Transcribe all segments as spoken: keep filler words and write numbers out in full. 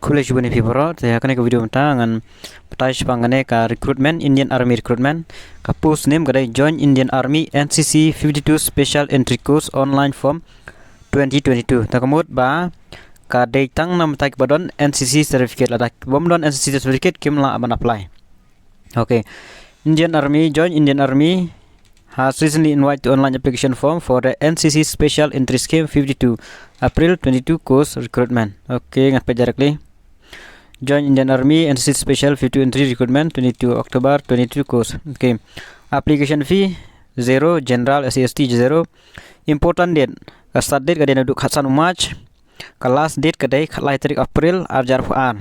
Khublei shibun ïa phi baroh. Te ha kane ka video mynta ngan batai shaphang kane ka recruitment, Indian Army recruitment. Ka post name ka dei Join Indian Army N C C fifty-two Special Entry Course online form twenty twenty-two. Te ka mut ba ka dei tang namar ki ba don N C C certificate, lada bym don N C C certificate kim lah ban apply. Okay. Indian Army, Join Indian Army has recently invited to online application form for the N C C Special Entry Scheme fifty-two April twenty-two course recruitment. Okay, ngan peit directly. Join Indian Army, N C C Special fifty-two Entry Recruitment, twenty-two October twenty-two course. Okay. Application fee zero, general, S C, S T zero. Important date, ka start date ka dei naduh khatsan March. Ka last date ka dei khatlai tarik April ar hajar arphew ar.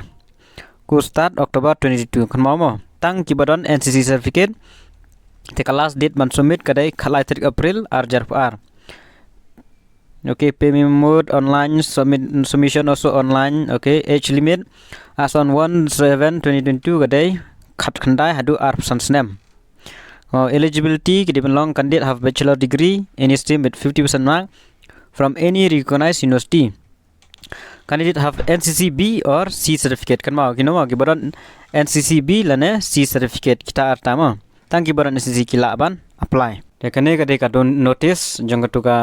Course start October twenty-two. Kynmaw mo, tang ki ba don N C C certificate. Te ka last date ban submit ka dei khatlai tarik April ar hajar arphew ar. Okay, payment mode online, submit, submission also online. Okay, age limit as on one seven twenty twenty-two ka dei khatkhyndai haduh arphew san snem. Oh, eligibility, ki dei ban long candidate have bachelor degree in any stream with fifty percent mark from any recognized university. Candidate have N C C B or C certificate. Kynmaw, kino mo, ki ba don N C C B lane C certificate, kita arta mo. Tang ki ba don N C C ki lah ban apply. Te kane ka dei ka don notice jong katu ka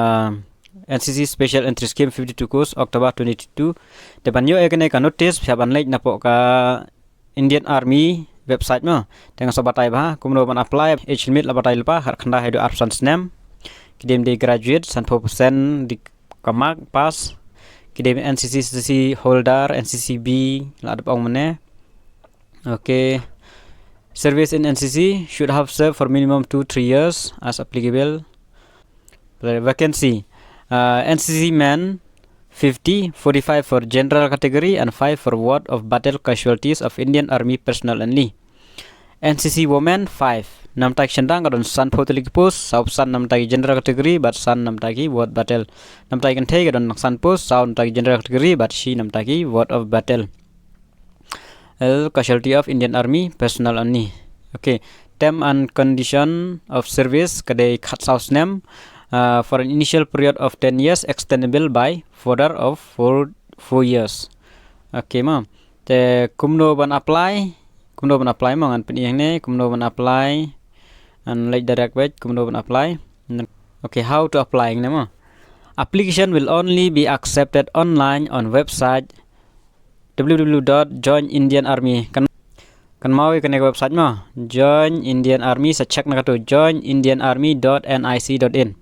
N C C Special Entry Scheme fifty-two course October twenty-two. Te ban ïoh ïa kane ka notice phi hap ban leit napoh ka Indian Army website mo. Te ngan sa batai bha kumno ban apply. Age limit la batai lypa, khatkhyndai haduh arphew san snem. Ki dei ban dei graduate, sanphew percent dei ka mark pass. Ki dei ban N C C C holder, N C C B la dep ong mynne. Okay. Service in N C C, should have served for minimum two three years as applicable. Vacancy, uh, N C C men fifty, forty-five for general category and five for ward of battle casualties of Indian Army personnel only. N C C women five. Na bynta ki shynrang ka don sanphew tylli ki post, saw san na bynta ki general category bad san na bynta ki ward battle. Na bynta ki kynthei ka don san post, saw na bynta ki general category bad shi na bynta ki ward of battle. Casualty of Indian Army personnel only. Okay. Term and condition of service ka dei khatsaw snem, uh, for an initial period of ten years, extendable by further of four, four years. Okay mo. Te kumno ban apply? Kumno ban apply mo, ngan pyni hangne kumno ban apply. Ngan leit direct beit kumno ban apply. Okay, how to apply hangne mo. Application will only be accepted online on website W W W dot join Indian Army. Kan, kynmaw ïa kane ka website mo. Join Indian Army, sa check na katu join Indian Army dot N I C dot in.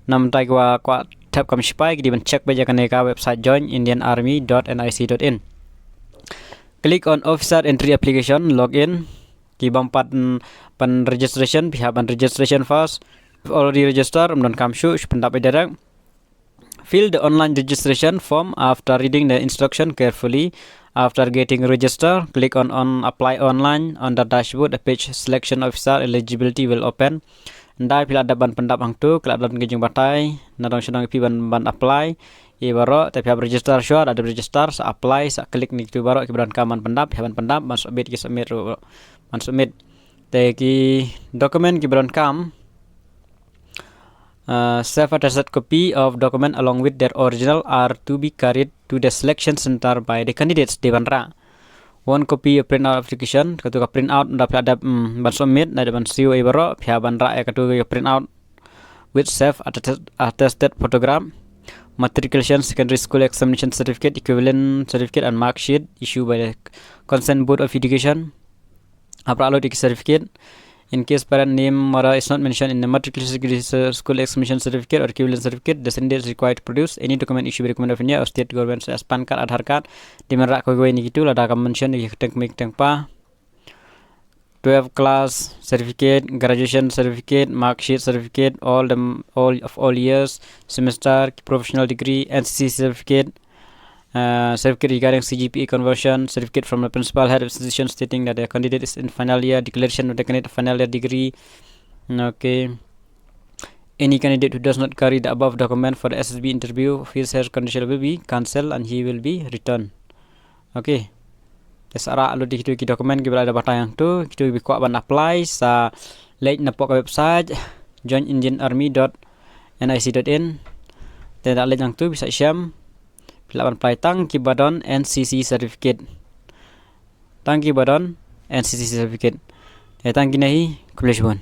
Na bynta ki wa kwah thep kam sipai ki dei ban check beit ïa kane ka website join Indian Army dot N I C dot in. Click on officer entry application, log in. Ki bym pat, mm, pan registration, phi hap ban registration first. If already registered, ym don kam shuh, shu pyndap direct. Fill the online registration form after reading the instruction carefully. After getting registered, click on, on apply online on the dashboard, a page selection officer eligibility will open. Ynda phi la dep ban pyndap hangtu, ki la don ki jingbatai nadong shadong ïa phi ban, ban apply. Ïa baroh, te phi hap register shuwa, da dep register, sa apply, sa click na kitu baroh, ki ba donkam ban pyndap, phi hap ban pyndap, ban submit ki submit ruh, ban submit. Te ki document ki ba donkam, uh, self attested copy of document along with their original are to be carried to the selection center by the candidates, dei ban rah. One copy of print out application, katu ka print out, ynda phi la dep, mm, ban submit, ynda dep ban siew ïa baroh, phi hap ban rah ïa katu ka print out with self attested, attested photograph, matriculation, secondary school examination certificate, equivalent certificate and mark sheet issued by the concerned Board of Education. Hap rah lut ïa ki certificate. In case parent name, mother is not mentioned in the matriculation, secondary school examination certificate or equivalent certificate, descendant is required to produce any document issued by the Government of India or state government such as PAN card, Aadhaar card. Dei ban rah kawei na kitu, lada kam mention ïa ki kyrteng kmie kyrteng kpa. Twelve class certificate, graduation certificate, mark sheet certificate, all the, all of all years, semester, professional degree, N C C certificate, uh, certificate regarding C G P A conversion, certificate from the principal head of institution stating that the candidate is in final year, declaration of the candidate final year degree. Okay. Any candidate who does not carry the above document for the S S B interview, his, her condition will be cancelled and he will be returned. Okay. Te sa rah lut ïa kitu ki document ki ba la da batai hangtu, kitu ki ba kwah ban apply, sa leit napoh ka website join indian army dot N I C dot in. Te da leit hangtu phi sa shem, phi lah ban apply tang ki ba don N C C certificate. tang ki ba don N C C certificate. Te tang kine hi, khublei shibun.